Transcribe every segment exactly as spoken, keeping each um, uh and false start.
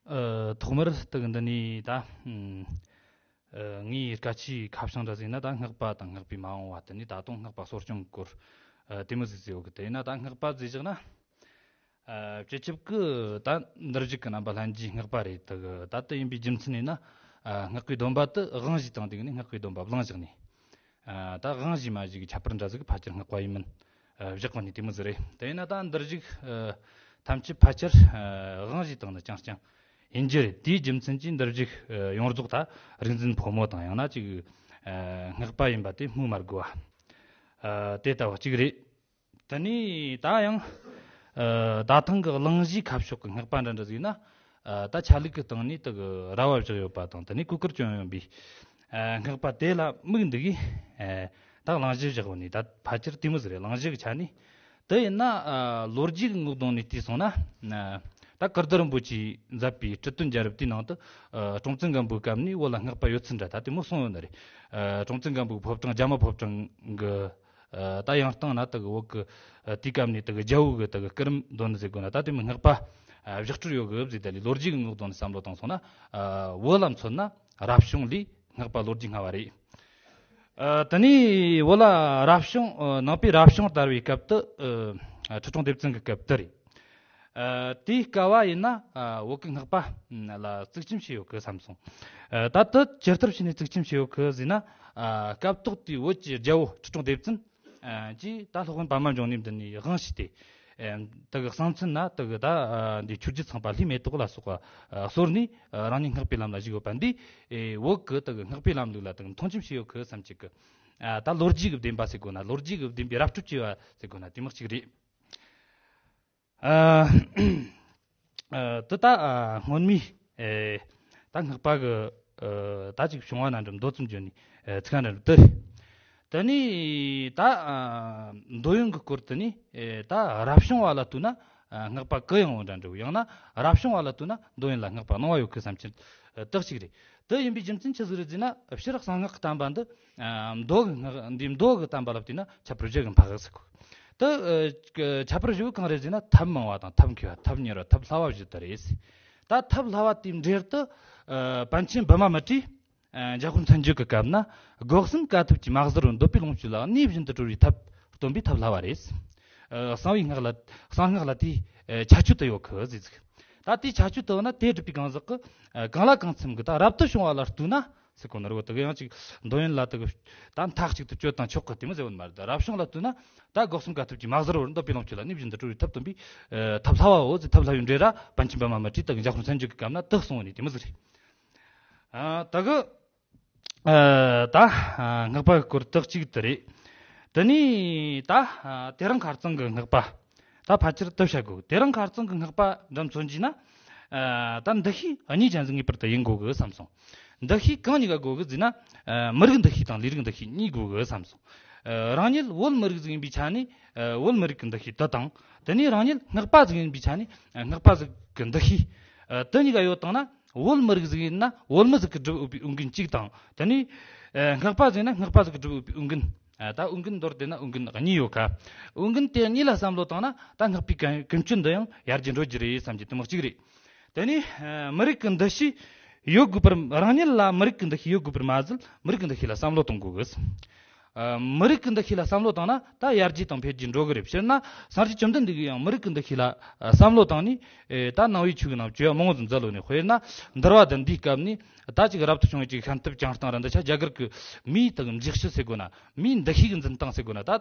ཨ། ཐོག་མར་དེ་གི་འདི་ནས་ད། ཨ། ངའི་སྐད་ཆའི་ཁ་བྱང་འདྲ་ཟིག་ན། ད་སྔགས་པ་དང་སྔགས་པའི་མ་འོངས་པ་དེ་ནས་ད་དུང་སྔགས་པ་གསོ་སྐྱོང་གི་སྐོར། ཨ། དེ་མོ་ཟིག་ཟེར་ཡོད་གི། དེ་ཡིན་ན་ད་སྔགས་པ་ཟེར་བཞག་ན། ཨ། སྤྱི་ཁྱབ་ཀྱི་ད་འདིར་བཞུགས་ཀྱི་རྣམ་པ་ལྷན་རྒྱས་སྔགས་པ་རེད། དེ་གི་ད་དེ་ཡིན་པའི་རྒྱུ་མཚན་ཡིན་ན། ཨ། སྔགས་པའི་སྡོམ་པ་དེ་དབང་བཞི་དང་དེ་གི་ནས་སྔགས་པའི་སྡོམ་པ་བླངས་བཞག་ནས། ཨ། ད་དབང་བཞི་མ་བཞི་གི་ཁྱད་པར་འདྲ་ཟིག་ཕལ་ཆེར་སྔགས་པ་ཡིན་མིན། ཨ། བཞག་པ་ནས་དེ་མོ་ཟིག་རེད། དེ་ཡིན་ན་ད་འདིར་བཞུགས། ཨ། ཐམས་ཅད་ཕལ་ཆེར། ཨ། དབང་བཞི་དང་ནི་རྐྱང་རྐྱང་ཡིན་རྒྱུ་རེད། དེའི་རྒྱུ་མཚན་གྱིས་འདིར་བཞུགས། ཨ། ཡོངས་རྫོགས་ད་རིག་འཛིན་ཕོ་མོ་དང་ཡང་ན་ཅིག་ཨ། སྔགས་པ་ཡིན་པ་དེ་སྨོས་མ་དགོས་པ། ཨ། དེ་ལྟ་བུ་གཅིག་རེད། དེ་ནས་ད་ཡང་། ཨ། ད་ཐེངས་ཀྱི་གླེང་གཞིའི་ཁ་ཕྱོགས་ཀྱི་སྔགས་པ་འདྲ་འདྲ་ཟིག་ན། ཨ། ད་ཆ་ལུགས་ཀྱི་སྟེང་ནས་དེ་གི་ར་བ་བཞག་ཡོད་པ་དང་། དེ་ནས་གོས་དཀར་གྱོན་ཡོད་པའི། ཨ། སྔགས་པ་དེ་ལ་དམིགས་འདི་གིས། ཨ། ད་གླེང་གཞི་བཞག་པ་ནས་ད་ཕལ་ཆེར་དེ་མོ་ཟིག་རེད། གླེང་གཞི་གི་ཆ་ནས། དེ་ཡིན་ན། ཨ། ལོ་རྒྱུས་ཀྱི་ངོ་གདོང་ནས་བལྟས་སོང་ན། ཨ། ད་ཀིརྟི་རིན་པོ་ཆེས་མཛད་པའི་སྤྲུལ་སྟོན་རྒྱལ་རབས་དེའི་ནང་དུ། ཨ། སྲོང་བཙན་སྒམ་པོའི་སྐབས་ནས་བོད་ལ་སྔགས་པ་ཡོད་ཚུལ་འདྲ་ད་དེ་མོ་གསུངས་ཡོད་ནི་རེད། ཨ། སྲོང་བཙན་སྒམ་པོའི་ཕོ་བྲང་། རྒྱ་མི་ཕོ་བྲང་གི། ཨ། ད་ཡང་སྟེང་ན་དེ་གི་བོད་ཀྱི། ཨ། དེའི་སྐབས་ནས་དེ་གི་རྒྱལ་པོ་གི་དེ་གི་སྐུ་རིམ་འདོན་ནི་ཟེར་དགོས་ན། ད་དེ་མོ་སྔགས་པ། ཨ། བཞག་སྤྲོད་ཡོད་གི་ཟེར། དེ་ལས་ལོ་རྒྱུས་ཀྱི་ངོ་གདོང་ནས་བསམ་བློ་བཏང་སོང་ན། ཨ། བོད་ལ་མཚོན་ན་རབ་བྱུང་ལས་སྔགས་པ་ལོ་རྒྱུས་སྔ་བ་རེད། ཨ། དེ་ནས་བོད་ལ་རབ་བྱུང་། ཨ། ནང་པའི་རབ་བྱུང་དར་བའི་སྐབས་དེ། ཨ། ཁྲི་སྲོང་ལྡེ་བཙན་གྱི་སྐབས་དེ་རེད། ཨ། དེའི་སྐབས་བ་ཡིན་ན། ཨ། བོད་ཀྱི་སྔགས་པ་ལ་གཙིགས་ཆེན་བྱས་ཡོད་གི་བསམ་སོང་། ཨ། ད་དེ་ཇི་ལྟར་བྱས་ནས་གཙིགས་ཆེན་བྱས་ཡོད་གི་ཟེར་ན། ཨ། སྐབས་ཐོག་དེའི་བོད་ཀྱི་རྒྱལ་པོ་ཁྲི་སྲོང་ལྡེ་བཙན། ཨ། གྱིས་ད་སློབ་དཔོན་པདྨ་འབྱུང་གནས་འདི་ནས་དབང་ཞུས་ཏེ། ཨ། དེ་གི་གསང་མཚན་ན་དེ་གི་ད། ཨ། འདི་ཆོས་བརྒྱུད་ཚངས་པ་ལྷའི་མེ་ཏོག་ལ་སོགས་པ། ཨ། གསོལ་ནས། ཨ། རང་ཉིད་སྔགས་པའི་ལམ་ལ་ཞུགས་ཡོད་པ་འདིས། ཨེ། བོད་ཀྱི་དེ་གི་སྔགས་པའི་ལམ་ལུགས་ལ་དེ་གི་མཐོང་ཆེན་བྱས་ཡོད་གི་བསམ་གྱི་གི། ཨ། ད་ལོ་རྒྱུས་ཀྱི་བདེན་པ་ཟེར་དགོས་ན། ལོ་རྒྱུས་ཀྱི་བདེན་པའི་ར་སྤྲོད་བྱས་པ་ཟེར་དགོས་ན་དེ་མོ་གཅིག་རེད། ཨ། ཨ། དེ་ད། ཨ། སྔོན་མའི། ཨེ། ད་སྔགས་པ་གི། ཨ། ད་ཅིག་བྱུང་བ་ན་འགྲམ་མདོ་ཙམ་བརྗོད་ནས། ཨ། ཚིག་འདྲ་འགྲམ་དེ་རེད། དེ་ནས་ད། ཨ། འདོད་ཡོན་གྱི་སྐོར་དེ་ནས། ཨེ། ད་རབ་བྱུང་བ་ལ་ལྟོས་ན། ཨ། སྔགས་པ་གུ་ཡངས་པོ་འདྲ་འདྲ་བོ། ཡང་ན་རབ་བྱུང་བ་ལ་ལྟོས་ན་འདོད་ཡོན་ལ་སྔགས་པ་སྣང་བ་ཡོད་གི་བསམ་གྱི། ཨ། དེ་གཅིག་རེད། དེ་ཡིན་པའི་རྒྱུ་མཚན་ཆི་ཟིག་རེད་ཟེར་ན། སྤྱིར་གསང་སྔགས་ཀྱི་བསྟན་པ་འདི། ཨ། མདོ་གི་སྔགས། འདི་མདོ་གི་བསྟན་པ་ལ་བལྟས་ན་ཁྱད་པར་བཞི་གི་འཕགས་ཟེར་གོ། དེ། ཨ། ཁྱད་པར་བཞི་བོ་གང་རེད་ཟེར་ན། ཐབས་མང་བ་དང་། ཐབས་མཁས་པ། ཐབས་མྱུར་བ། ཐབས་སླ་བ་བཞི་དེ་རེད། ད་ཐབས་སླ་བ་དེའི་འགྲེལ་དུ། ཨ། པཎ་ཆེན་བི་མ་མི་ཏྲས། ཨ། འཇམ་དཔལ་མཚན་བརྗོད་ཀྱི་སྐབས་ན། སྒོ་གསུམ་དཀའ་ཐུབ་ཀྱིས། མ་གཟིར་བར་འདོད་པའི་ལོངས་སྤྱོད་ལ། གནས་བཞིན་དུ་གྲོལ་བའི་ཐབས་སྟོན་པའི་ཐབས་སླ་བ་རེད། ཨ། གསང་བའི་སྔགས་ལ། གསང་སྔགས་ལ་དེའི། ཨ། ཁྱད་ཆོས་དེ་ཡོད་གི་ཟེར་ཟིག། ད་དེའི་ཁྱད་ཆོས་དེ་ཡོད་ན་དེ་སྒྲུབ་པའི་གང་ཟག་གི། ཨ། གང་ལ་གང་འཚམ་གི་ད་རབ་ཏུ་བྱུང་བ་ལ་ལྟོས་ན་ཟེར་གོ་ནི་རེད། དེ་གི་ཡང་ཅིག་འདོད་ཡོན་ལ་དེ་གི་ད་མཐའ་གཅིག་ཏུ་སྤྱོད་དང་ཆོག་གི་དེ་མོ་ཟེར་བ་ནི་མ་རེད། ད་རབ་བྱུང་ལ་ལྟོས་ན། ད་སྒོ་གསུམ་དཀའ་ཐུབ་ཀྱིས། མ་གཟིར་བར་འདོད་པའི་ལོངས་སྤྱོད་ལ། གནས་བཞིན་དུ་གྲོལ་བའི་ཐབས་སྟོན་པའི། ཨ། ཐབས་སླ་བའོ་ཟེར། ཐབས་སླ་བའི་འགྲེལ་ར་པཎ་ཆེན་བི་མ་མི་ཏྲས་དེ་གི་འཇམ་དཔལ་མཚན་བརྗོད་ཀྱི་སྐབས་ན་དེ་གསུངས་པ་ནི་དེ་མོ་ཟིག་རེད། ཨ། དེ་གི། ཨ། ད། ཨ། སྔགས་པ་གི་སྐོར་དེ་གཅིག་དེ་རེད། དེ་ནས་ད། ཨ། དེ་རིང་ཁ་རྩང་གི་སྔགས་པ། ད་ཕལ་ཆེར་དེ་བཤད་དགོས། དེ་རིང་ཁ་རྩང་གི་སྔགས་པ་འདྲ་མཚོན་གྱི་ན། ཨ། ད་འདུ་ཤེས་གཉིས་ཅན་ཟིག་ངེས་པར་དུ་ཡིན་དགོས་གི་བསམ་སོང་། འདུ་ཤེས་གང་གཉིས་ཀ་དགོས་གི་ཟེར་ན། ཨ། མི་རིགས་འདུ་ཤེས་དང་ལས་རིགས་འདུ་ཤེས་གཉིས་དགོས་གི་བསམ་སོང་། ཨ། རང་ཉིད་བོད་མི་རིགས་ཟིག་ཡིན་པའི་ཆ་ནས། ཨ། བོད་མི་རིགས་ཀྱི་འདུ་ཤེས་དེ་དང་། དེ་ནས་རང་ཉིད་སྔགས་པ་ཟིག་ཡིན་པའི་ཆ་ནས། ཨ། སྔགས་པ་ཟིག་གི་འདུ་ཤེས། ཨ། དེ་གཉིས་ཀ་ཡོད་བཏང་ན། བོད་མི་རིགས་ཟིག་ཡིན་ན་བོད་མི་ཟིག་གིས་སྒྲུབ་འོས་པའི་འོས་འགན་གཅིག་དང་། དེ་ནས། ཨ། སྔགས་པ་ཟིག་ཡིན་ན་སྔགས་པ་ཟིག་གིས་སྒྲུབ་འོས་པའི་འོས་འགན། ཨ། ད་འོས་འགན་མདོར་བསྡུས་ན་འོས་འགན་གཉིས་ཡོད་ཁ། འོས་འགན་དེ་གཉིས་ལ་བསམ་བློ་བཏང་ན། ད་སྔགས་པའི་ཀུན་ཀུན་སྤྱོད་འདི་ཡང་ཡར་རྒྱས་འགྲོ་རྒྱུ་རེད་བསམ་གྱི་དེ་མོ་གཅིག་རེད། དེ་ནས། ཨ། མི་རིགས་ཀྱི་འདུ་ཤེས་ཡོད་དགོས་པར། རང་ཉིད་ལ་མི་རིགས་ཀྱི་འདུ་ཤེས་ཡོད་དགོས་པར་མ་ཟད། མི་རིགས་ཀྱི་འདུ་ཤེས་ལ་བསམ་བློ་གཏོང་དགོས་གི། ཨ། མི་རིགས་ཀྱི་འདུ་ཤེས་ལ་བསམ་བློ་བཏང་ན་ད་ཡར་རྒྱས་དང་འཕེལ་རྒྱས་འགྲོ་གི་རེད། སྤྱིར་ན་སངས་རྒྱས་བཅོམ་ལྡན་འདས་ཀྱིས་ཡང་མི་རིགས་ཀྱི་འདུ་ཤེས་ལ། ཨ། བསམ་བློ་བཏང་ནས། ཨེ། ད་ནང་པའི་ཆོས་ཀྱི་ནང་བཅོས་མང་བོ་ཟིག་མཛད་ལོ་ནས། དཔེར་ན་འདུལ་བ་དང་འདིའི་སྐབས་ནས། ད་ཅིག་རབ་ཏུ་བྱུང་བའི་ཅིག་ཤམ་ཐབས་ཀྱང་སྟངས་ར་འདི་ཆ་རྒྱ་གར་གྱི་མིའི་དག་འཇིགས་ཞི་ཟེར་དགོས་ན། མིའི་འདུ་ཤེས་ཀྱི་འཛིན་སྟངས་ཟེར་དགོས་ན། ད་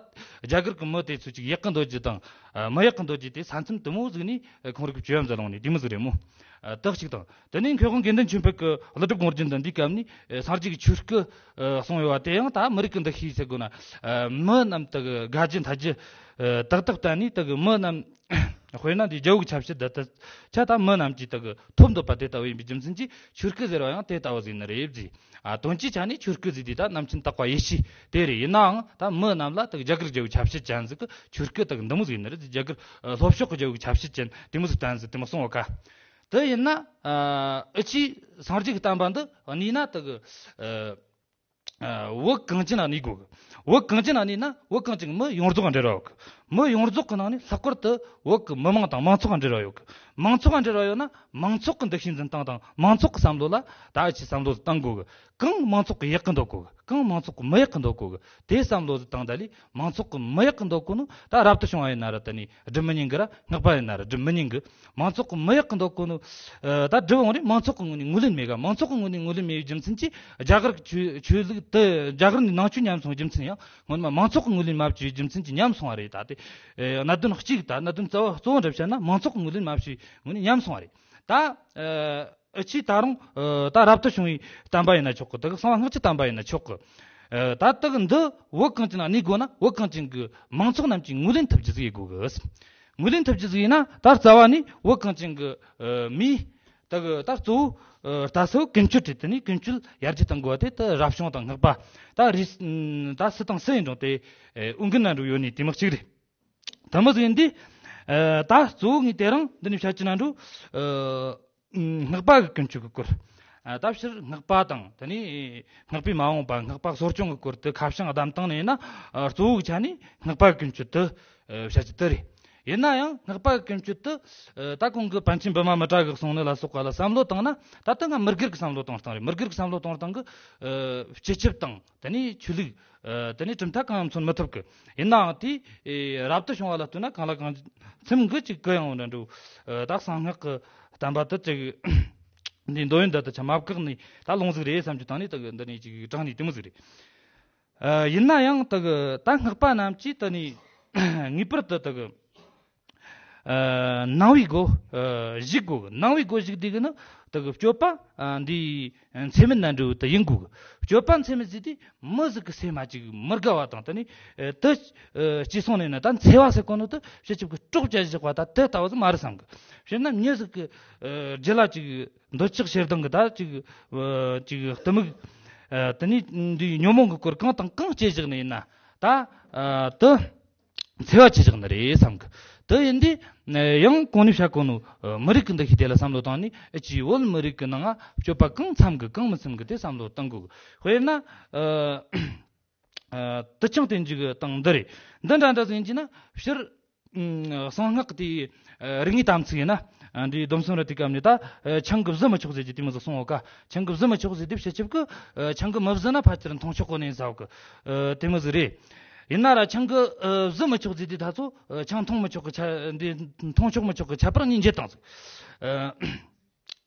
རྒྱ་གར་གྱི་མི་དེ་ཚོ་ཅིག་ཡག་གི་འདོད་རྒྱུ་དང་། ཨ། མི་ཡག་གི་འདོད་རྒྱུ་དེ་ས་མཚམས་དེ་མོ་ཟིག་ནས། ཨ། ཁོང་རིགས་བཅོས་མ་ཟ་ལོང་ནས་དེ་མོ་ཟིག་རེད་མོ། ཨ། དག་ཅིག་དང་། དེ་ནས་མཁས་དབང་དགེ་འདུན་ཆོས་འཕེལ་གྱི་ཀླུ་སྒྲུབ་ངོར་རྒྱུན་དང་འདིའི་སྐབས་ནས། ཨ། སངས་རྒྱས་ཀྱི་ཆོས་སྐུ། ཨ། གསུངས་ཡོད་པ་དེ་ཡང་ད་མི་རིགས་ཀྱི་འདུ་ཤེས་ཟེར་དགོས་ན། ཨ། མི་རྣམས་དག་དགའ་རྒྱུ་འཐད་རྒྱུ། ཨ། ཏག་ཏག་བསྟན་ནས། དག་མི་རྣམས། དཔེར་ན་འདི་རྒྱལ་པོའི་ཆབ་སྲིད་འདི་ལྟ་ཆ། ད་མི་རྣམས་ཀྱིས་དག་ཐོབ་འདོད་པ་དེ་ལྟ་བུ་ཡིན་པའི་རྒྱུ་མཚན་གྱིས་ཆོས་སྐུ་ཟེར་བ་ཡང་དེ་ལྟ་བུ་ཟིག་ནི་རེད་ཟེར། ཨ། དོན་སྤྱིའི་ཆ་ནས་ཆོས་སྐུ་ཟེར་དུས་ད་རྣམ་མཁྱེན་དག་པ་ཡེ་ཤེས་དེ་རེད། ཡིན་ནའང་ད་མི་རྣམས་ལ་ད་རྒྱ་གར་རྒྱལ་པོའི་ཆབ་སྲིད་ཅན་ཟིག་གི་ཆོས་སྐུ་ད་འདི་མོ་ཟིག་ནི་རེད། རྒྱ་གར། ཨ། ལྷོ་ཕྱོགས་ཀྱི་རྒྱལ་པོའི་ཆབ་སྲིད་ཅན་དེ་མོ་ཟིག་བསྟན་ཟིག་དེ་མོ་གསུངས་བ་ཀ། དེ་ཡིན་ན། ཨ། འུ་ཆོས་སངས་རྒྱས་ཀྱི་བསྟན་པ་འདི་གནས་ན་ད་གི། ཨ། ཨ། བོད་གངས་ཅན་ན་གནས་དགོས་གི། བོད་གངས་ཅན་ན་གནས་ན་བོད་གངས་ཅན་གྱི་མི་ཡོངས་རྫོགས་འབྲེལ་བ་ཡོད་གི། མི་ཡོངས་རྫོགས་ཀྱི་ནང་ནས་ལྷག་པར་དུ་བོད་ཀྱི་མི་མང་དང་མང་ཚོགས་འབྲེལ་བ་ཡོད་གི། མང་ཚོགས་འབྲེལ་བ་ཡོད་ན་མང་ཚོགས་ཀྱི་འདུ་ཤེས་འཛིན་སྟངས་དང་མང་ཚོགས་ཀྱི་བསམ་བློ་ལ་ད་ཨ་ཆི་བསམ་བློ་བཏང་དགོས་གི། གང་མང་ཚོགས་ཀྱི་ཡག་གི་འདོད་གོ་གི། གང་མང་ཚོགས་ཀྱི་མི་ཡག་གི་འདོད་གོ་གི། དེ་བསམ་བློ་བཏང་ད་ལས་མང་ཚོགས་ཀྱི་མི་ཡག་གི་འདོད་གོ་ནོ་ད་རབ་ཏུ་བྱུང་བ་ཡིན་ན་ར་ད་ནི་སྒྲུབ་མི་ཉན་གི་ར། སྔགས་པ་ཡིན་ན་ར་སྒྲུབ་མི་ཉན་གི། མང་ཚོགས་ཀྱི་མི་ཡག་གི་འདོད་གོ་ནོ། ཨ། ད་སྒྲུབ་འོང་རེད། མང་ཚོགས་ཀྱི་ངོས་ནས་ངོས་ལེན་མེད་ག། མང་ཚོགས་ཀྱི་ངོས་ནས་ངོས་ལེན་མེད་པའི་རྒྱུ་མཚན་གྱིས་རྒྱ་གར་གྱི་ཆོས་ཆོས་ལུགས་དེ་རྒྱ་གར་ནས་ནང་ཆོས་ཉམས་སོང་རྒྱུ་མཚན་ཡང་སྔོན་མ་མང་ཚོགས་ཀྱི་ངོས་ལེན་མ་བྱས་པའི་རྒྱུ་མཚན་གྱིས་ཉམས་སོང་བ་རེད། ད་དེ་ཨ་གནད་དོན་གཅིག་ད་གནད་དོན་རྩ་བ་གཙོ་བོ་འདྲ་བཤད་ན་མང་ཚོགས་ཀྱི་ངོས་ལེན་མ་བྱས་ངོས་ནས་ཉམས་སོང་བ་རེད། ད་ཨ་ཨ་ཆི་ད་རུང་ཨ་ད་རབ་ཏུ་བྱུང་བའི་བསྟན་པ་ཡིན་ན་ཆོག་གི། ད་གི་གསང་བ་སྔགས་ཀྱི་བསྟན་པ་ཡིན་ན་ཆོག་གི། ཨ་ད་ལྟ་གི་འདི་བོད་གངས་ཅན་ལ་གནས་དགོས་ན་བོད་གངས་ཅན་གྱི་མང་ཚོགས་རྣམས་ཀྱིས་ངོས་ལེན་ཐུབ་རྒྱུ་ཟིག་ཡིན་དགོས་གི། ངོས་ལེན་ཐུབ་རྒྱུ་ཟིག་ཡིན་ན་ད་རྩ་བ་ནས་བོད་གངས་ཅན་གྱི་ཨ་མིས་ད་གི་ད་གཙོ་བོ་ཨ་ལྟ་ས་བོ་ཀུན་སྤྱོད་རེད། དེ་ནས་ཀུན་སྤྱོད་ཡར་རྒྱས་གཏང་དགོས་པ་དེ་ད་རབ་བྱུང་དང་སྔགས་པ་ད་རེས་ད་སུ་དང་སུ་ཡིན་རུང་དེ་ཨ་འོས་འགན་ན་འགྲོ་ཡོད་ནི་དེ་མི་གཅིག་རེད། དེ་མོ་ཟིག་ཡིན་དུས། ཨ་ད་གཙོ་བོ་ངས་དེ་རིང་འདི་ནས་བཤད་ཀྱི་ན་འགྲོ། ཨ་སྔགས་པ་གི་ཀུན་སྤྱོད་ཀྱི་སྐོར། ཨ་ད་ཕྱིར་སྔགས་པ་དང་དེ་ནས་སྔགས་པས་མ་འོངས་པ་སྔགས་པ་གསོ་སྐྱོང་གི་སྐོར་དུ་ཁ་བྱང་བདམས་བཏང་ནས་ཡིན་ན། ཨ་གཙོ་བོ་གི་ཆ་ནས་སྔགས་པ་གི་ཀུན་སྤྱོད་དུ་ཨ་བཤད་ཀྱི་དེ་རེད། ཡིན་ན་ཡང་སྔགས་པ་གི་ཀུན་སྤྱོད་དུ་ཨ་ད་གོང་གི་པཎ་ཆེན་བི་མ་མི་ཏྲ་གིས་གསུངས་ནི་ལ་སོགས་པ་ལ་བསམ་བློ་བཏང་ན། ད་ལྟ་ང་མི་སྒེར་གྱི་བསམ་བློ་གཏོང་སྟངས་རེད། མི་སྒེར་གྱི་བསམ་བློ་གཏོང་སྟངས་ཀྱི་ཨ་སྤྱི་ཁྱབ་དང་དེ་ནས་ཆོས་ལུགས། ཨ་དེ་ནས་གྲུབ་མཐའ་གང་ཡང་མཚོན་མི་ཐུབ་གི། ཡིན་ནའང་དེ་ཨེ་རབ་ཏུ་བྱུང་བ་ལ་ལྟོས་ན་གང་ལ་གང་འཚམ་གི་ཅིག་གུ་ཡངས་འདྲ་འགྲོ། ཨ་ད་གསང་སྔགས་ཀྱི་བསྟན་པ་དེ་ཅིག་འདི་འདོད་ཡོན་འདི་དག་ཆ་མ་བཀག་ནས་ད་ལོང་ཟིག་རེད་བསམ་རྒྱུ་དང་ནི་དེ་གི་འདི་ནས་ཅིག་དྲངས་ནས་དེ་མོ་ཟིག་རེད། ཨ་ཡིན་ན་ཡང་དེ་གི་ད་སྔགས་པ་རྣམས་ཀྱིས་དེ་ནས་ངེས་པར་དུ་དེ་གི་ཨ་ནང་པའི་སྒོ་ཨ་ཞུགས་དགོས་གི། ནང་པའི་སྒོ་ཞུགས་དེ་གི་ནི་དེ་གི་སྤྱོད་པ་ཨ་འདི་འཚེ་མེད་ནན་འགྲོ་དེ་ཡིན་དགོས་གི། སྤྱོད་པ་འཚེ་མེད་ཟེར་དུས་མི་ཟིག་གི་སེམས་མ་ཅིག་མི་དགའ་བ་དང་དེ་ནི་ཨ་དེ་ཨ་ཅི་སོང་ནས་ན་ད་འཚེ་བ་ཟེར་གོ་ནོ་དེ་སྤྱི་ཁྱབ་ཀྱི་སྲོག་བཅད་བཞག་པ་ད་དེ་ལྟ་བུ་ཟིག་མ་རེད་བསམ་གི། དཔེར་ན་མྱི་ཟིག་གི་ཨ་རྒྱུད་ལ་ཅིག་འདོད་ཆགས་ཞེ་སྡང་གི་ད་ཅིག་ཨ་ཅིག་གཏི་མུག་ཨ་དེ་ནི་འདི་ཉོན་མོངས་ཀྱི་སྐོར་གང་དང་གང་སྐྱེ་བཞག་ནས་ཡིན་ན་ད་ཨ་དེ། འཚེ་བ་ཆེ་བཞག་ནི་རེད་བསམ་གི། དེ་ཡིན་དུས་ཡང་གོང་ནས་བཤད་གོ་ནོ་མི་རིགས་ཀྱི་འདུ་ཤེས་དེ་ལ་བསམ་བློ་བཏང་ནས་ཨེ་ཅི་བོད་མི་རིགས་ཀྱི་ནང་ང་སྤྱོད་པ་གང་འཚམ་གི་གང་མི་འཚམ་གི་དེ་བསམ་བློ་བཏང་དགོས་གི། དཔེར་ན་ཨ་ཨ་དུ་ཆང་དེ་འཇུག་གི་སྟངས་འདི་རེད། འདི་འདྲ་འདྲ་ཟིག་ཡིན་གྱི་ན་ཕྱིར་ཨ་གསང་སྔགས་དེའི་ཨ་རིག་གནས་དམ་ཚིག་ཡིན་ན། ཨ་འདི་སྡོམ་གསུམ་ར་དེ་སྐབས་ནས་ད་ཨ་ཆང་གིས་བཟི་མི་ཆོག་ཟེར་གྱི་དེ་མོ་ཟིག་གསུངས་ཡོད་ཀ། ཆང་གིས་བཟི་མི་ཆོག་ཟེར་དུས་སྤྱི་ཁྱབ་ཀྱིས་ཨ་ཆང་གིས་མི་བཟི་ན་ཕལ་ཆེར་འཐུང་ཆོག་གོ་ནས་ཟ་གི། ཨ་དེ་མོ་ཟིག་རེད། ཡིན་ན་ར་ཆང་གིས་ཨ་བཟི་མི་ཆོག་ཟེར་དུས་ད་ཚོ་ཨ་ཆང་འཐུང་མི་ཆོག་གི་ཆ་འདི་འཐུང་ཆོག་མི་ཆོག་གི་ཁྱད་པར་གཉིས་འབྱེད་བཏང་ཟིག། ཨ་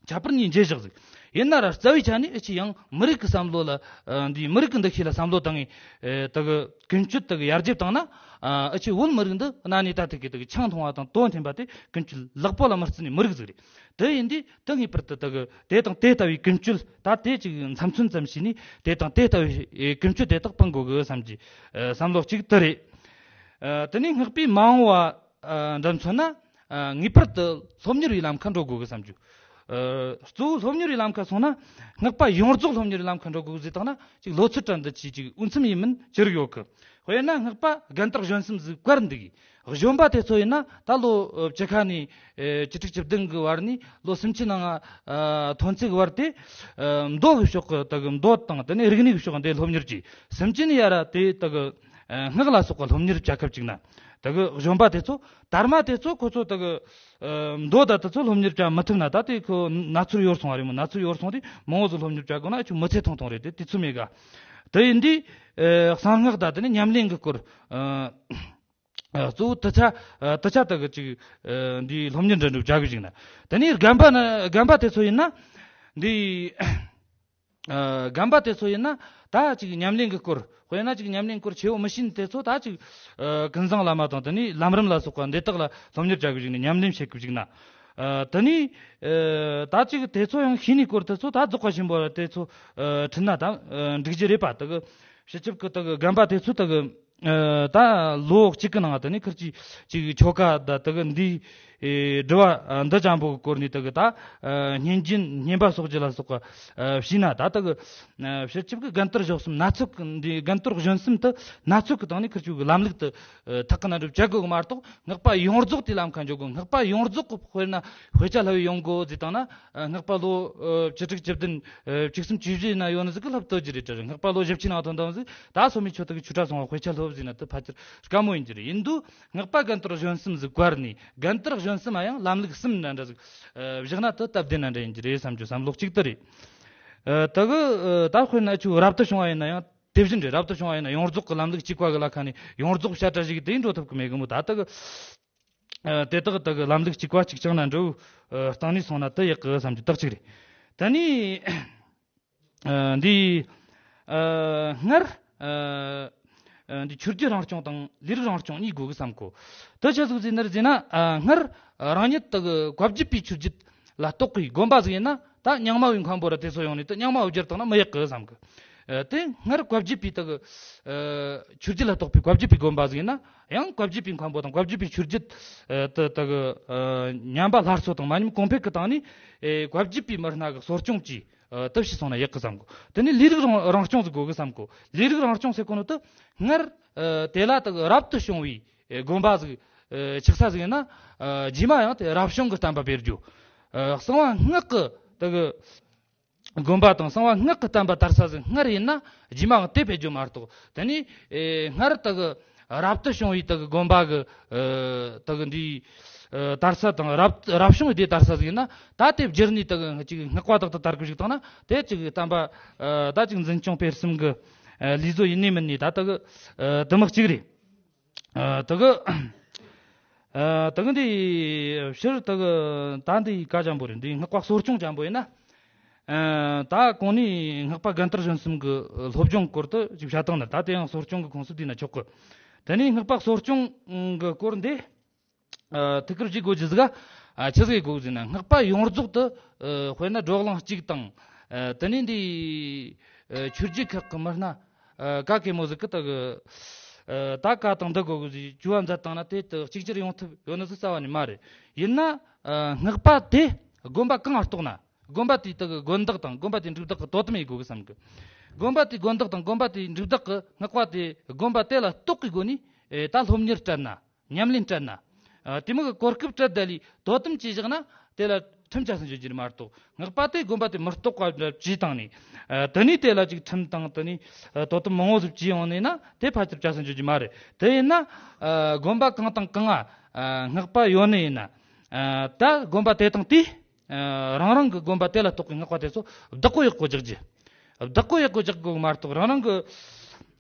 ཁྱད་པར་གཉིས་འབྱེད་བཞག་ཟིག། ཡིན་ན་ར་རྩ་བའི་ཆ་ནས་ཨ་ཅི་ཡང་མི་རིགས་ཀྱི་བསམ་བློ་ལ་ཨ་འདི་མི་རིགས་ཀྱི་འདུ་ཤེས་ལ་བསམ་བློ་བཏང་ངས་ཨ་དེ་གི་ཀུན་སྤྱོད་དེ་གི་ཡར་རྒྱས་བཏང་ན། ཨ་ཨ་ཅི་བོད་མི་རིགས་འདི་གནའ་ནས་ད་ཐུག་གི་དེ་གི་ཆང་འཐུང་བ་དང་དོན་མཐུན་པ་དེ་ཀུན་སྤྱོད་ལེགས་པོ་ལ་མི་བརྩི་ནས་མི་རིགས་ཟིག་རེད། དེ་ཡིན་དུས་དེ་ངེས་པར་དུ་དེ་གི་དེ་དང་དེ་ལྟ་བུའི་ཀུན་སྤྱོད་ད་དེ་ཅིག་མཚམས་མཚོན་ཙམ་བྱས་ནས་དེ་དང་དེ་ལྟ་བུའི་ཀུན་སྤྱོད་དེ་དག་སྤང་དགོས་གི་བསམ་གྱི་ཨ་བསམ་བློ་གཅིག་དེ་རེད། ཨ་དེ་ནས་སྔགས་པས་མ་འོངས་པ་ཨ་འདྲ་མཚོན་ན་ཨ་ངེས་པར་དུ་སློབ་གཉེར་བའི་ལམ་ཁ་འགྲོ་དགོས་གི་བསམ་རྒྱུ། ཨ་གཙོ་བོ་སློབ་གཉེར་བའི་ལམ་ཁ་སོང་ན་སྔགས་པ་ཡོངས་རྫོགས་སློབ་གཉེར་བའི་ལམ་ཁ་འགྲོ་དགོས་གི་ཟེར་བཏང་ན་ཅིག་ལོ་ཚོད་གྲངས་འདི་ཅིག་ཅིག་འོས་འཚམ་ཡིན་མིན་ཅི་རིགས་ཡོད་གི། དཔེར་ན་སྔགས་པ་རྒན་དར་གཞོན་གསུམ་ཟིག་བཀར་འདུག་གི། གཞོན་པ་དེ་ཚོ་ཡིན་ན་ད་ལོ་ཨ་བཅུ་ཁ་ནས་ཨེ་བཅུ་དྲུག་བཅུ་བདུན་གི་བར་ནས་ལོ་སུམ་ཅུ་ནང་ང་ཨ་ཐོན་ཚད་གི་བར་དེ་ཨ་མདོ་གི་ཕྱོགས་གི་དེ་གི་མདོ་དང་དེ་ནས་རིག་གནས་གི་ཕྱོགས་འདི་སློབ་གཉེར་གྱིས། སུམ་ཅུ་ནས་ཡར་དེ་དེ་གི་ཨ་སྔགས་ལ་སོགས་པ་སློབ་གཉེར་བྱ་སྐབས་ཅིག་ན་དེ་གི་གཞོན་པ་དེ་ཚོ་དར་མ་དེ་ཚོ་ཁོ་ཚོ་དེ་གི་ཨ་མདོ་ད་དེ་ཚོ་སློབ་གཉེར་བྱ་མི་ཐུབ་ན་ད་དེ་ཁོ་ན་ཚོད་ཡོར་སོང་བ་རེད་མོ། ན་ཚོད་ཡོར་སོང་དེ་མང་བོ་ཟིག་སློབ་གཉེར་བྱ་དགོས་ན་ཨ་ཆུ་མི་ཚེ་ཐུང་ཐུང་རེད། དེ་དུས་ཚོད་མེད་ག། དེ་ཡིན་དུས་ཨ་གསང་སྔགས་ད་དེ་ནས་ཉམས་ལེན་གི་སྐོར་ཨ། ཨ་གཙོ་བོ་དུ་ཆ་ཨ་དུ་ཆ་དག་གི་ཅིག་ཨ་འདི་སློབ་གཉེར་འདྲ་འདྲ་བྱ་གི་ཅིག་ན། དེ་ནས་རྒན་པ་ན་རྒན་པ་དེ་ཚོ་ཡིན་ན་འདི་ཨ་རྒན་པ་དེ་ཚོ་ཡིན་ན་ད་ཅིག་ཉམས་ལེན་གི་སྐོར། དཔེར་ན་ཅིག་ཉམས་ལེན་སྐོར་ཆེ་བོ་མི་ཤེས་ནི་དེ་ཚོ་ད་ཅིག་ཨ་ཀུན་བཟང་བླ་མ་དང་དེ་ནས་ལམ་རིམ་ལ་སོགས་པ་འདི་དག་ལ་སློབ་གཉེར་བྱ་གི་ཅིག་ནས་ཉམས་ལེན་བྱེད་གི་ཅིག་ན། ཨ་དེ་ནས་ཨ་ད་ཅིག་དེ་ཚོ་ཡང་ཤེས་ནི་སྐོར་དེ་ཚོ་ད་རྫོགས་པ་ཆེན་པོ་ལ་དེ་ཚོ་ཨ་ཁྲིད་ན་ད་ཨ་འགྲིག་རྒྱུ་རེད་པ། དེ་གི་སྤྱི་ཁྱབ་གི་དེ་གི་རྒན་པ་དེ་ཚོ་དེ་གི་ཨ་ད་ལོ་གཅིག་གི་ནང་དེ་ནས་ཁིར་གྱིས་ཅིག་ཆོ་ག་ད་དེ་གི་འདི་ཨེ་སྒྲུབ་པ་ཨ་འདི་ཅན་པོ་གི་སྐོར་ནས་དེ་གི་ད་ཨ་བསྙེན་རྒྱུན་བསྙེན་པ་སོགས་ཀྱི་ལ་སོགས་ཀྱི་ཨ་བྱས་ན་ད་དེ་གི་ཨ་སྤྱི་ཁྱབ་ཀྱི་རྒན་དར་གཞོན་གསུམ་སྣ་ཚོགས་ཀྱི་འདི་རྒན་དར་གཞོན་གསུམ་དེ་སྣ་ཚོགས་ཀྱི་སྟེང་ནས་ཁིར་ཆོ་གི་ལམ་ལུགས་དེ་ཨ་ཐག་གི་ན་འགྲུབ་བྱ་དགོས་གི་མ་གཏོགས། སྔགས་པ་ཡོངས་རྫོགས་དེ་ལམ་ཁ་འཇོག་དགོས། སྔགས་པ་ཡོངས་རྫོགས་གི་དཔེར་ན་དཔེ་ཆ་ལྷབ་ཡོང་དགོས་ཟེར་བཏང་ན། ཨ་སྔགས་པ་ལོ་ཨ་བཅུ་དྲུག་བཅུ་བདུན་ཨ་བཅུ་གསུམ་བཅུ་བཞི་ཡིན་ན་ཡོད་ནི་ཟིག་གི་ལྷབ་ཐུབ་རྒྱུ་རེད་དྲ། སྔགས་པ་ལོ་བཞི་བཅུ་ནང་ཐོན་བཏང་ཟིག་ད་སོ་མའི་ཆོས་དག་གི་ཆོས་གྲྭ་སོང་བ་དཔེ་ཆ་ལྷབ། ཟེར་ན་དེ་ཕལ་ཆེར་དཀའ་མོ་ཡིན་གྱི་རེད། ཡིན་དུས་རྔོག་པ་རྒན་དར་གཞོན་གསུམ་ཟིག་བཀར་ནས། རྒན་དར་གཞོན་གསུམ་ཡང་ལམ་ལུགས་གསུམ་འདྲ་འདྲ་ཟིག་ཨ་བཞག་ན་དེ་སྟབས་བདེ་ན་འདྲ་ཡིན་གྱི་རེད་བསམ་རྒྱུ་བསམ་བློ་གཅིག་དེ་རེད། ཨ་དེ་གི་ཨ་ད་དཔེར་ན་ཆུ་རབ་ཏུ་བྱུང་བ་ཡིན་ན་ཡང་དེ་བཞིན་རེད། རབ་ཏུ་བྱུང་བ་ཡིན་ན་ཡོངས་རྫོགས་ཀྱི་ལམ་ལུགས་གཅིག་པ་གི་ལ་ཁ་ནས་ཡོངས་རྫོགས་བཤད་གྲྭ་ཞིག་དེ་འགྲོ་ཐུབ་ཀྱི་མེད་གི་མོ། ད་དེ་གི་ཨ་དེ་དག་དེ་གི་ལམ་ལུགས་གཅིག་པ་གཅིག་རྐྱང་ན་འགྲོ་ཨ་སྟེང་ནས་སོང་ན་དེ་ཡག་གི་བསམ་རྒྱུ་དག་ཅིག་རེད། དེ་ནས། ཨ་འདི་ཨ་སྔར་ཨ་ཨ་འདི་ཆོས་བརྒྱུད་རང་སྐྱོང་དང་ལས་རིགས་རང་སྐྱོང་གཉིས་དགོས་གི་བསམ་གོ། དེ་ཆ་ཟིག་ཟིན་ནར་ཟིན་ན་ཨ་སྔར་རང་ཉིད་དག་གི་བཀའ་བརྒྱུད་པའི་ཆོས་བརྒྱུད་ལ་གཏོགས་པའི་དགོན་པ་ཟིག་ཡིན་ན། ད་རྙིང་མ་བའི་མཁན་པོ་ར་དེ་ཚོ་ཡོང་ནས་དེ་རྙིང་མ་བ་བསྒྱུར་བཏང་ན་མི་ཡག་གི་བསམ་གི། ཨ་དེ་སྔར་བཀའ་བརྒྱུད་པའི་དག་གི་ཨ་ཆོས་བརྒྱུད་ལ་གཏོགས་པའི་བཀའ་བརྒྱུད་པའི་དགོན་པ་ཟིག་ཡིན་ན། ཡང་བཀའ་བརྒྱུད་པའི་མཁན་པོ་དང་བཀའ་བརྒྱུད་པའི་ཆོས་བརྒྱུད་ཨ་དེ་དག་གི་ཨ་ཉམས་པ་སླར་གསོ་དང་མ་ཉམས་གོང་འཕེལ་གི་སྟེང་ནས་ཨེ་བཀའ་བརྒྱུད་པའི་མི་སྣ་གི་གསོ་སྐྱོང་གྱིས། ཨ་དེ་བྱས་སོང་ན་ཡག་གི་བསམ་གོ། དེ་ནས་ལས་རིགས་རང་རང་སྐྱོང་ཟིག་དགོས་གི་བསམ་གོ། ལས་རིགས་རང་སྐྱོང་ཟེར་གོ་ནོ་དེ་སྔར་ཨ་དེ་ལ་དག་རབ་ཏུ་བྱུང་བའི་ཨེ་དགོན་པ་ཟིག་ཨེ་ཆགས་ས་ཟིག་ཡིན་ན། ཨ་རྗེས་མ་ཡང་དེ་རབ་བྱུང་གི་བསྟན་པ་སྤེལ་རྒྱུ། ཨ་གསང་བ་སྔགས་ཀྱི་དག་དགོན་པ་དང་གསང་བ་སྔགས་ཀྱི་བསྟན་པ་དར་ས་ཟིག་སྔར་ཡིན་ན་རྗེས་མ་ཡང་དེ་སྤེལ་རྒྱུ་མ་གཏོགས། དེ་ནས་ཨེ་སྔར་དག་རབ་ཏུ་བྱུང་བའི་དག་དགོན་པ་གི་ཨ་དག་འདི་ཨ་དར་ས་དང་རབ་རབ་བྱུང་བའི་སྡེ་དར་ས་ཟིག་ཡིན་ན། ད་དེ་བསྒྱུར་ནས་དག་ཅིག་སྔགས་པ་དག་ཏུ་དར་གི་བཞག་བཏང་ན། དེ་ཅིག་བསྟན་པ་ཨ་ད་ཅིག་འཛིན་སྐྱོང་སྤེལ་གསུམ་གི་ཨ་ལུས་བཟོ་ཡིན་ནི་མིན་ནི་ད་དག་ཨ་དུ་མ་གཅིག་རེད། ཨ་དག་ཨ་དག་འདི་ཕྱིར་དག་ད་འདི་བཀའ་ཅན་པོ་རེད། འདི་སྔགས་པ་གསོ་སྐྱོང་ཅན་པོ་ཡིན་ན། ཨ་ད་གོང་ནས་སྔགས་པ་རྒན་དར་གཞོན་གསུམ་གི་སློབ་སྦྱོང་སྐོར་དུ་ཅིག་བཤད་བཏང་ན། ད་དེ་ཡང་གསོ་སྐྱོང་གི་ཁོངས་སུ་བསྡུས་ན་ཆོག་གི། དེ་ནས་སྔགས་པ་གསོ་སྐྱོང་གི་སྐོར་འདི་ཨ་ཐུགས་ཁུར་བཞེས་དགོས་རྒྱུ་ཟིག་ག་ཨ་ཆི་ཟིག་དགོས་ཟེར་ན། སྔགས་པ་ཡོངས་རྫོགས་དུ་ཨ་དཔེར་ན་བགྲོ་གླེང་གཅིག་དང་། ཨ་དེ་ནས་འདི་ཨ་ཆོས་བརྒྱུད་ཁག་གི་མི་སྣ་ཨ་ག་གེ་མོ་ཟིག་གི་ད་གི་ཨ་ད་ག་དང་འདི་དགོས་གི་ཟིག་བཅོལ་བ་མཛད་བཏང་ན་དེ་དག་གཅིག་གྱུར་ཡོང་ཐུབ་ཡོད་ནི་ཟིག་རྩ་བ་ནས་མ་རེད། ཡིན་ན་ཨ་སྔགས་པ་དེ་དགོན་པ་གང་ང་གཏོགས་ན། དགོན་པ་དེའི་དག་དགོན་བདག་དང་དགོན་པ་དེའི་འབྲུག་བདག་གི་དོ་དམ་ཡེད་དགོས་གི་བསམ་གི། དགོན་པ་དེའི་དགོན་བདག་དང་དགོན་པ་དེའི་འབྲུག་བདག་གི་སྔགས་པ་དེ་དགོན་པ་དེ་ལ་གཏོགས་གི་སྒོ་ནས་ཨེ་ད་སློབ་གཉེར་སྤྲད་ན། ཉམས་ལེན་སྤྲད་ན། ཨ་དེ་མོ་གི་གོ་སྐབས་སྤྲད་ད་ལས་དོ་དམ་བྱས་བཞག་ན། དེ་ལ་ཁྲིམས་བཅའ་སྲིད་འཇོག་རྒྱུ་མ་གཏོགས། སྔགས་པ་དེ་དགོན་པ་དེ་མི་གཏོགས་པ་འདྲ་བྱས་བཏང་ནས། ཨ་དེ་ནས་དེ་ལ་ཅིག་ཁྲིམས་དང་དེ་ནས་ཨ་དོ་དམ་མང་བོ་ཟིག་བྱས་ཡོང་ནས་ན། དེ་ཕལ་ཆེར་བཅའ་སྲིད་འཇོག་རྒྱུ་མ་རེད། དེ་ཡིན་ན་ཨ་དགོན་པ་གང་དང་གང་ང་ཨ་སྔགས་པ་ཡོད་ནི་ཡིན་ན། ཨ་ད་དགོན་པ་དེ་དང་དེས་ཨ་རང་རང་གི་དགོན་པ་དེ་ལ་གཏོགས་པའི་སྔགས་པ་དེ་ཚོ་བདག་པོ་ཡག་པོ་རྒྱག་རྒྱུ། བདག་པོ་ཡག་པོ་རྒྱག་དགོས་མ་གཏོགས། རང་རང་གི་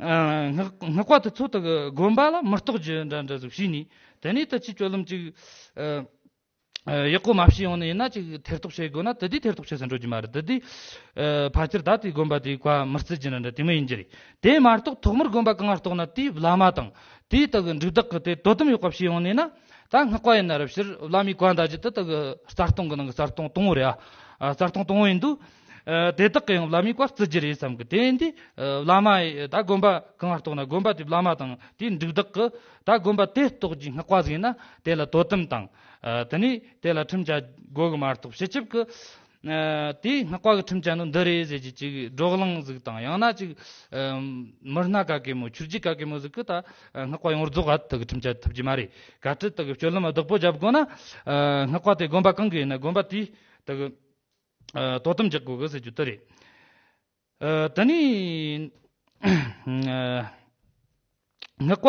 ཨ་སྔགས་སྔགས་པ་དེ་ཚོ་དག་དགོན་པ་ལ་མི་གཏོགས་རྒྱུ་འདྲ་འདྲ་ཟིག་བྱས་ནས། དེ་ནས་ད་ཅིག་སྤྱོད་ལམ་ཅིག་ཨ་ཨ་ཡག་པོ་མ་བྱས་ཡོང་ནི་ཡིན་ན། ཅིག་ཐེ་གཏོགས་བྱེད་དགོས་ན། དེ་དུས་ཐེ་གཏོགས་བྱེད་ས་འགྲོ་རྒྱུ་མ་རེད། དེ་དུས་ཨ་ཕལ་ཆེར་ད་དེའི་དགོན་པ་དེའི་བཀའ་མི་བརྩི་རྒྱུ་འདྲ་འདྲ་དེ་མོ་ཡིན་རྒྱུ་རེད། དེ་མ་གཏོགས་ཐོག་མར་དགོན་པ་གང་ང་གཏོགས་ན་དེའི་བླ་མ་དང་དེའི་དག་འབྲུག་བདག་གི་དེ་དོ་དམ་ཡག་པ་བྱས་ཡོང་ནས་ན། ད་སྔགས་པ་ཡིན་ན་ར་ཕྱིར་བླ་མའི་བཀའ་འདའ་རྒྱུ་དེ་དག་རྩ་ལྟུང་གི་ནང་གི་རྩ་ལྟུང་དང་བོ་རེད། ཨ་རྩ་ལྟུང་དང་བོ་ཡིན་དུས། ཨ་དེ་དག་གི་ཡང་བླ་མའི་བཀའ་བརྩི་རྒྱུ་རེད་བསམ་གི། དེ་ཡིན་དུས་ཨ་བླ་མ་ཡི་ད་དགོན་པ་གང་ང་གཏོགས་ན་དགོན་པ་དེའི་བླ་མ་དང་དེའི་འབྲུག་བདག་གི་ད་དགོན་པ་དེ་གཏོགས་ཀྱི་སྔགས་པ་ཟིག་ཡིན་ན། དེ་ལ་དོ་དམ་དང་། ཨ་དེ་ནས་དེ་ལ་ཁྲིམས་བཅའ་དགོས་གི་མ་གཏོགས། སྤྱི་ཁྱབ་ཀྱི་ཨ་དེའི་སྔགས་པ་གི་ཁྲིམས་བཅའ་ནོ་འདི་རེད་ཟེར་གྱི་ཅིག་བགྲོ་གླེང་ཟིག་དང་། ཡང་ན་ཅིག་ཨ་མི་སྣ་ག་གེ་མོ་ཆོས་བརྒྱུད་ག་གེ་མོ་ཟིག་གི་ད་ཨ་སྔགས་པ་ཡོངས་རྫོགས་ཨ་དག་གི་ཁྲིམས་བཅའ་ཐུབ་ཀྱི་མ་རེད། གལ་སྲིད་དག་གི་སྤྱོད་ལམ་བདག་པོ་རྒྱབ་དགོས་ན། ཨ་སྔགས་པ་དེ་དགོན་པ་གང་གི་ཡིན་ན་དགོན་པ་དེའི་དག་གི་ཨ་དོ་དམ་རྒྱག་དགོས་གི་ཟེར་རྒྱུ་དེ་རེད། ཨ་ད་ནི་ཨ་སྔགས་པ་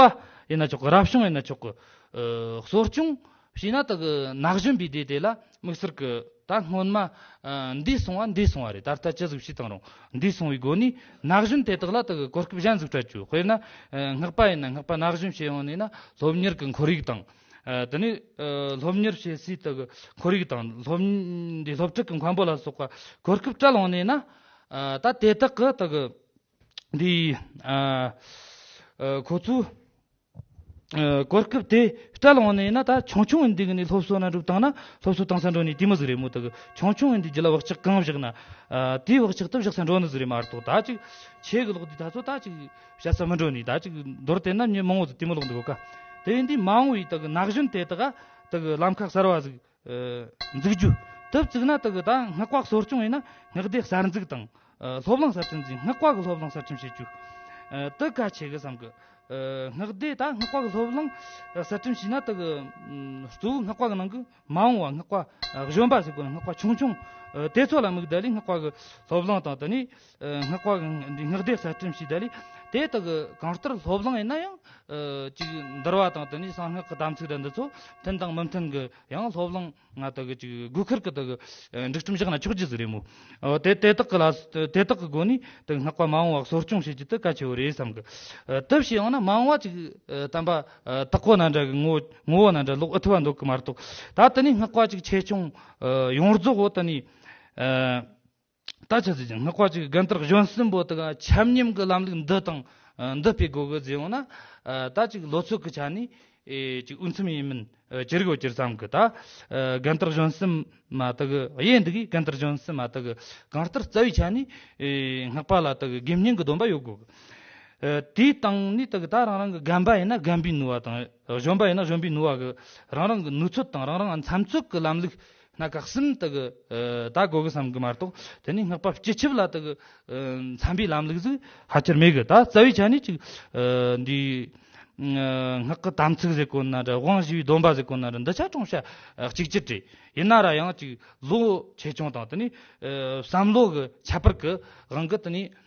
ཡིན་ན་ཆོག་གི། རབ་བྱུང་ཡིན་ན་ཆོག་གི། ཨ་གསོ་སྐྱོང་བྱས་ན་དག་གི་ན་གཞོན་པའི་སྡེ་དེ་ལ་དམིགས་བསལ་གི་ད་སྔོན་མ་ཨ་འདས་སོང་བ་འདས་སོང་བ་རེད། ད་ལྟ་ཅི་ཟིག་བྱས་བཏང་རུང་འདས་སོང་བའི་སྒོ་ནས་ན་གཞོན་དེ་དག་ལ་དག་གི་གོ་སྐབས་གཞན་ཟིག་སྤྲད་རྒྱུ། དཔེར་ན་ཨ་སྔགས་པ་ཡིན་ན་སྔགས་པ་ན་གཞོན་བྱས་ཡོང་ནས་ན་སློབ་གཉེར་གི་ཁོར་ཡུག་དང་། ཨ་དེ་ནས་ཨ་སློབ་གཉེར་བྱེད་སའི་དག་གི་ཁོར་ཡུག་དང་། སློབ་འདི་སློབ་ཁྲིད་ཀྱི་མཁན་པོ་ལ་སོགས་པ་གོ་སྐབས་སྤྲད་ཡོང་ནས་ན། ཨ་ད་དེ་དག་གི་དག་གི་འདི་ཨ་ཨ་ཁོ་ཚོས་ཨ་གོ་སྐབས་དེ་སྤྲད་ཡོང་ནས་ན། ད་ཆུང་ཆུང་འདི་གི་ནས་སློབ་གསོ་ན་འགྲོ་བཏང་ན། སློབ་གསོ་བཏང་ས་འགྲོ་ནི་དེ་མོ་ཟིག་རེད་མོ། དག་གི་ཆུང་ཆུང་འདི་རྒྱུད་ལ་བག་ཆགས་གང་བཞག་ན། ཨ་དེའི་བག་ཆགས་དེ་བཞག་ས་འགྲོ་ནི་ཟིག་རེད་མ་གཏོགས། ད་ཅིག་ཆེ་གི་ལོག་དུས་ད་ཚོ་ད་ཅིག་བཤད་ས་མི་འགྲོ་ནི། ད་ཅིག་མདོར་བསྟན་ན་མྱི་མང་བོ་ཟིག་དེ་མོ་ལོག་འདུག་ག། དེ་ཡིན་དུས་མ་འོངས་པའི་དག་གི་ན་གཞོན་དེ་དག་ག་དག་གི་ལམ་ཁ་གསར་བ་ཟིག་ཨ་འཛུགས་རྒྱུ། དེ་བཙུགས་ན་དག་གི་ད་སྔགས་པ་གསོ་སྐྱོང་ཡིན་ན་སྔགས་སྡེ་གསར་འཛུགས་དང་། ཨ་སློབ་གླིང་གསར་སྐྲུན་ཟིག། སྔགས་པ་གི་སློབ་གླིང་གསར་སྐྲུན་བྱེད་རྒྱུ། ཨ་དེ་གལ་ཆེ་གི་བསམ་གི། ཨ་སྔགས་སྡེ་ད་སྔགས་པ་གི་སློབ་གླིང་གསར་སྐྲུན་བྱས་ན་དག་གི་ཨ་གཙོ་བོ་སྔགས་པ་གི་ནང་གི་མ་འོངས་པ་སྔགས་པ་ཨ་གཞོན་པ་ཟེར་གོ་ནི། སྔགས་པ་ཆུང་ཆུང་ཨ་དེ་ཚོ་ལ་དམིགས་ད་ལས་སྔགས་པ་གི་སློབ་གླིང་དང་། དེ་ནས་ཨ་སྔགས་པ་གི་འདི་སྔགས་སྡེ་གསར་སྐྲུན་བྱས་ད་ལས། དེ་དག་གི་གང་ལྟར་སློབ་གླིང་ཡིན་ན་ཡང་ཨ་ཅིག་འདུལ་བ་དང་དེ་ནས་གསང་སྔགས་ཀྱི་དམ་ཚིག་ར་འདི་ཚོ་མཐུན་དང་མི་མཐུན་གི་ཡང་སློབ་གླིང་ང་དག་གི་ཅིག་དགོས་ཁུར་གི་དག་གི་ཨ་སྒྲིག་ཁྲིམས་བཞག་ན་ཆོག་རྒྱུ་ཟིག་རེད་མོད། ཨ་དེ་དེ་དག་གི་ལ་དེ་དག་གི་སྒོ་ནས་དག་སྔགས་པ་མ་འོངས་པ་གསོ་སྐྱོང་བྱེད་རྒྱུ་དེ་གལ་ཆེ་བོ་རེད་བསམ་གི། ཨ་དེ་བྱས་ཡོང་ན་མ་འོངས་པ་ཅིག་ཨ་དམ་པ་ཨ་དྭགས་པོ་ནང་འདྲ་གི་ངོ་ངོ་བོ་ནང་འདྲ་ལོག་ཨེ་ཐུབ་པ་འདོད་གི་མ་གཏོགས། ད་དེ་ནས་སྔགས་པ་ཅིག་ཆེ་ཆུང་ཨ་ཡོངས་རྫོགས་བོ་དེ་ནས་ཨ། ད་ཆ་ཟིག་ཅིང་སྔགས་པ་ཅིག་རྒན་དར་གཞོན་གསུམ་པོ་དག་ཆ་མཉམ་གྱི་ལམ་ལུགས་འདི་དང་ཨ་འདི་སྤེལ་དགོས་གི་ཟེར་ཡོང་ན། ཨ་ད་ཅིག་ལོ་ཚོད་ཀྱི་ཆ་ནས་ཨེ་ཅིག་འོས་འཚམ་ཡིན་མིན་ཨེ་ཅི་རིགས་ཡོད་ཀྱི་རེད་བསམ་གི། ད་ཨ་རྒན་དར་གཞོན་གསུམ་མ་དག་གི་དབྱེ་འདི་གིས་རྒན་དར་གཞོན་གསུམ་མ་དག་གི་གང་ལྟར་རྩ་བའི་ཆ་ནས་ཨེ་སྔགས་པ་ལ་དག་གི་དགེ་བསྙེན་གྱི་སྡོམ་པ་ཡོད་དགོས་གི། ཨ་དེའི་སྟེང་ནས་དག་གི་ད་རང་རང་གི་རྒན་པ་ཡིན་ན་རྒན་པའི་ནུས་པ་དང་། གཞོན་པ་ཡིན་ན་གཞོན་པའི་ནུས་པ་གི་རང་རང་གི་ནུས་ཚོད་དང་རང་རང་མཚམས་ཚོད་ཀྱི་ལམ་ལུགས་སྣ་ཁ་གསུམ་དག་གི་ཨ་ད་དགོས་གི་བསམ་གི་མ་གཏོགས། དེ་ནས་སྔགས་པ་སྤྱི་ཁྱབ་ལ་དག་གི་ཨ་འཚམ་པའི་ལམ་ལུགས་ཟིག་ཕལ་ཆེར་མེད་གི། ད་རྩ་བའི་ཆ་ནས་ཅིག་ཨ་འདི་ཨ་སྔགས་ཀྱི་དམ་ཚིག་ཟེར་གོ་ན་འདྲ། དབང་བཞི་པའི་སྡོམ་པ་ཟེར་གོ་ན་འདྲ། འདི་ཆ་ཅུང་ཟད་ཨ་གཅིག་གྱུར་རེད། ཡིན་ན་ར་ཡང་ཅིག་ལོ་ཆེ་ཆུང་དང་དེ་ནས་ཨ་བསམ་བློ་གི་ཁྱད་པར་གི་དབང་གིས་དེ་ནས།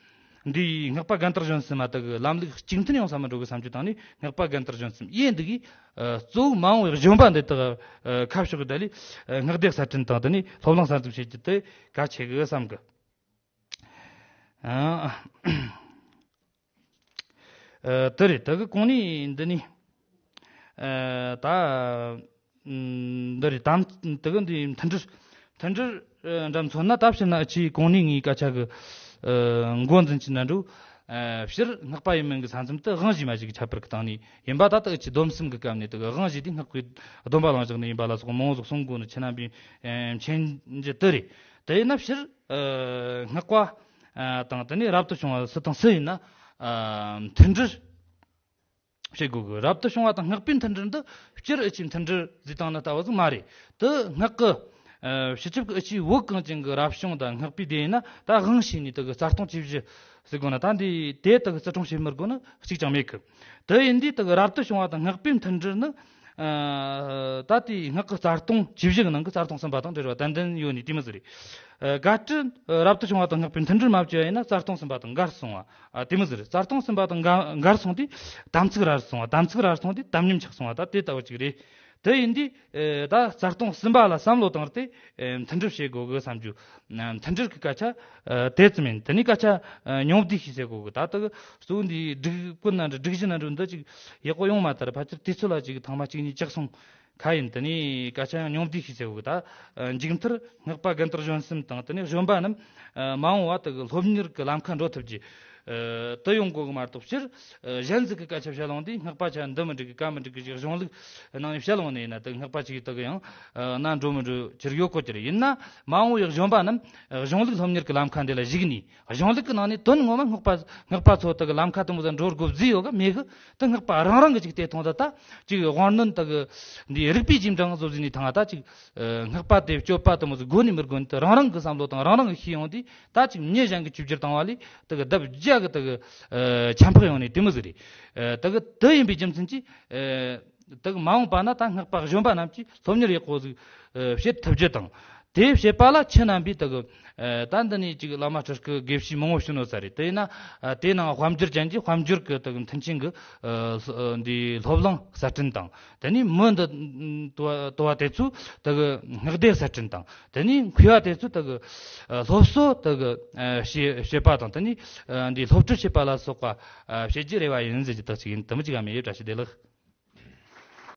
འདིའི་སྔགས་པ་རྒན་དར་གཞོན་གསུམ་མ་དག་གི་ལམ་ལུགས་གཅིག་མཐུན་ཡོང་ས་མི་འགྲོ་གི་བསམ་རྒྱུ་དང་ནི། སྔགས་པ་རྒན་དར་གཞོན་གསུམ་དབྱེ་འདི་གིས་ཨ་གཙོ་བོ་མ་འོངས་པའི་གཞོན་པ་འདི་དག་ཨ་ཁ་ཕྱོགས་གི་ད་ལས་ཨ་སྔགས་སྡེ་གསར་སྐྲུན་དང་དེ་ནས་སློབ་གླིང་གསར་འཛུགས་བྱེད་རྒྱུ་དེ་གལ་ཆེ་གི་བསམ་གི། ཨ་ཨ་དེ་རེད། དེ་གི་གོང་ནས་འདི་ནི་ཨ་ད་ཨ་འདི་རེད། དམ་དེ་གི་འདི་མཐུན་སྒྲིལ། མཐུན་སྒྲིལ་ཨ་འདྲ་མཚོན་ན། ད་ཕྱིར་ན་ཨ་ཆེ་གོང་ནས་ངའི་སྐད་ཆ་གི་ཨ་འགོ་འཛིན་གྱི་ན་འགྲོ། ཨ་སྤྱིར་སྔགས་པ་ཡིན་མིན་གྱི་ས་མཚམས་དེ་དབང་བཞི་མ་ཞིག་གི་ཁྱད་པར་གྱི་སྟེང་ནས་ཡིན་པ། ད་ལྟ་ཨ་ཆེ་སྡོམ་གསུམ་གྱི་སྐབས་ནས་དེ་གི་དབང་བཞི་དེ་སྔགས་པའི་སྡོམ་པ་ལ་བཞག་ནས་ཡིན་པ་ལ་སོགས་མང་བོ་ཟིག་གསུང་དགོས་ནི་ཁྱེད་རྣམ་པས་ཨ་མཁྱེན་རྒྱུ་དེ་རེད། དེ་ཡིན་ན་ཕྱིར་ཨ་སྔགས་པ་ཨ་དང་དེ་ནས་རབ་ཏུ་བྱུང་བ་སུ་དང་སུ་ཡིན་ན་ཨ་མཐུན་སྒྲིལ་བྱེད་དགོས་གི། རབ་ཏུ་བྱུང་བ་དང་སྔགས་པའི་མཐུན་སྒྲིལ་འདི་སྤྱིར་ཨ་ཆེ་མཐུན་སྒྲིལ་ཟེར་སྟངས་ནི་ལྟ་བུ་ཟིག་མ་རེད། དེ་སྔགས་ཀྱི་ཨ་སྤྱི་ཁྱབ་ཀྱི་ཨ་ཆེ་བོད་གངས་ཅན་གྱི་རབ་བྱུང་དང་སྔགས་པའི་སྡེ་ཡིན་ན། ད་དབང་བྱས་ནས་དེ་གི་རྩ་ལྟུང་བཅུ་བཞི་ཟེར་དགོས་ན། ད་འདི་དེ་དེ་གི་བརྩི་མཐོང་བྱེད་མི་དགོས་ནི་གཅིག་ཀྱང་མེད་གི། དེ་ཡིན་དུས་དེ་གི་རབ་ཏུ་བྱུང་བ་དང་སྔགས་པའི་མཐུན་སྒྲིལ་ནི་ཨ་ད་དེའི་སྔགས་ཀྱི་རྩ་ལྟུང་བཅུ་བཞི་གི་ནང་གི་རྩ་ལྟུང་གསུམ་པ་དང་འབྲེལ་བ་ཏན་ཏན་ཡོད་ནི་དེ་མོ་ཟིག་རེད། ཨ་གལ་ཏེ་ཨ་རབ་ཏུ་བྱུང་བ་དང་སྔགས་པའི་མཐུན་སྒྲིལ་མ་བྱས་པ་ཡིན་ན་རྩ་ལྟུང་གསུམ་པ་དང་འགལ་སོང་བ། ཨ་དེ་མོ་ཟིག་རེད། རྩ་ལྟུང་གསུམ་པ་དང་འགལ་འགལ་སོང་དུས་དམ་ཚིག་རལ་སོང་བ། དམ་ཚིག་རལ་སོང་དུས་དམ་ཉམས་ཆག་སོང་བ། ད་དེ་ལྟ་བུ་ཅིག་རེད། དེ་ཡིན་དུས་ཨེ་ད་རྩ་ལྟུང་གསུམ་པ་ལ་བསམ་བློ་བཏང་སྟེ་ཨེ་མཐུན་སྒྲིལ་བྱེད་དགོས་གི་བསམ་རྒྱུ། ཨ་མཐུན་སྒྲིལ་གི་སྐད་ཆ་ཨེ་དེ་ཙམ་ཡིན། དེ་ནས་སྐད་ཆ་ཨེ་སྙོམས་བསྡུས་ཤིག་ཟེར་དགོས་གི། ད་ལྟ་གི་གཙོ་བོ་འདིའི་སྒྲིག་བཀོད་ན་འདྲ་སྒྲིག་གཞི་ན་འདྲ་འདི་ཅིག་ཡག་པོ་ཡོང་མ་ཐར། ཕལ་ཆེར་དུས་ཚོད་ལ་ཅིག་ཐེངས་མ་གཅིག་གཉིས་བཅག་སོང་ཁ་ཡིན། དེ་ནས་སྐད་ཆ་ཡང་སྙོམས་བསྡུས་ཤིག་ཟེར་དགོས་གི། ད་ཨེ་མཇུག་མཐར་སྔགས་པ་རྒན་དར་གཞོན་གསུམ་དང་དེ་ནས་གཞོན་པ་རྣམས་ཨེ་མ་འོངས་པ་དེ་གི་སློབ་གཉེར་གི་ལམ་ཁ་འགྲོ་ཐུབ་རྒྱུ་ཨེ་དེ་ཡོང་དགོས་གི་མ་གཏོགས། སྤྱིར་ཨེ་གཞན་ཟིག་གི་སྐད་ཆ་བཤད་ཡོང་དུས་སྔགས་པ་ཆ་འདི་མི་འགྲིག་གི་ག་མི་འགྲིག་གི་ཞིག་གཞུང་ལུགས་ནང་ནས་བཤད་ཡོང་ནས་ཡིན་ན། དེ་སྔགས་པ་ཅིག་དེ་གི་ཡང་ཨེ་ན་འགྲོ་མི་འགྲོ་ཅིག་ཡོད་གོ་གི་རེད། ཡིན་ན་མ་འོངས་པའི་གཞོན་པ་རྣམས་ཨེ་གཞུང་ལུགས་སློབ་གཉེར་གི་ལམ་ཁ་འདི་ལ་གཞིགས་ནས། གཞུང་ལུགས་ཀྱི་ནང་ནས་དོན་ངོ་མ་སྔགས་པ་སྔགས་པ་ཚོ་དག་གི་ལམ་ཁ་དེ་མོ་ཟིག་འགྲོ་དགོས་བཟླས་ཡོད་ག་མེད་གི། དེ་སྔགས་པ་རང་རང་གི་ཅིག་བལྟས་ཐོང་ད། ད་ཅིག་དབང་རྣོན་དག་གི་འདི་རིགས་པའི་རྗེས་འབྲང་བཟོ་ཟིན་ནས་ཐང་ད་ཅིག་ཨེ་སྔགས་པ་དེ་སྤྱོད་པ་དེ་མོ་ཟིག་དགོས་ནི་མི་དགོས་ནི་དེ་རང་རང་གི་བསམ་བློ་དང་རང་རང་གི་ཤེས་ཡོང་དུས། ད་ཅིག་མྱི་གཞན་གི་ཆིབས་བསྒྱུར་བཏང་བ་ལས་དག་གི་ལྡབ་བརྒྱ་གི་དག་གི་ཨེ་ཁྱད་འཕགས་ཡོང་ནི་དེ་མོ་ཟིག་རེད། ཨེ་དག་གི་དེ་ཡིན་པའི་རྒྱུ་མཚན་གྱིས་ཨེ་དག་མ་འོངས་པ་ན་ད་སྔགས་པ་གཞོན་པ་རྣམས་ཀྱིས་སློབ་གཉེར་ཡག་པོ་ཟིག་ཨེ་བྱེད་ཐུབ་རྒྱུ་དང་། དེ་བྱེད་པ་ལ་ཁྱེད་རྣམ་པས་དག་གི་ཨེ་ད་འདི་ནས་ཅིག་བླ་མ་སྤྲུལ་སྐུ་དགེ་བཤེས་མང་བོ་བྱུང་ནོ་ས་རེད། དེ་ཡིན་ན་ཨེ་དེ་ནང་དཔལ་འབྱོར་ཅན་གྱི་དཔལ་འབྱོར་གྱི་དག་གི་མཐུན་རྐྱེན་གྱི་ཨེ་ཨེ་འདི་སློབ་གླིང་གསར་སྐྲུན་དང་། དེ་ནས་མི་འདི་དུ་བ་དུ་བ་དེ་ཚོ་དག་གི་སྔགས་སྡེ་གསར་སྐྲུན་དང་། དེ་ནས་མཁས་པ་དེ་ཚོ་དག་གི་ཨེ་སློབ་གསོ་དག་གི་ཨེ་བྱེད་བྱེད་པ་དང་། དེ་ནས་ཨེ་འདི་སློབ་ཁྲིད་བྱེད་པ་ལ་སོགས་པ་ཨེ་བྱེད་རྒྱུ་རེ་བ་ཡིན་ཟེར་གྱི་དག་ཅིག་ཡིན། དེ་མོ་ཅིག་ག་མེད་ཡོད། བཀྲ་ཤིས་བདེ་ལེགས།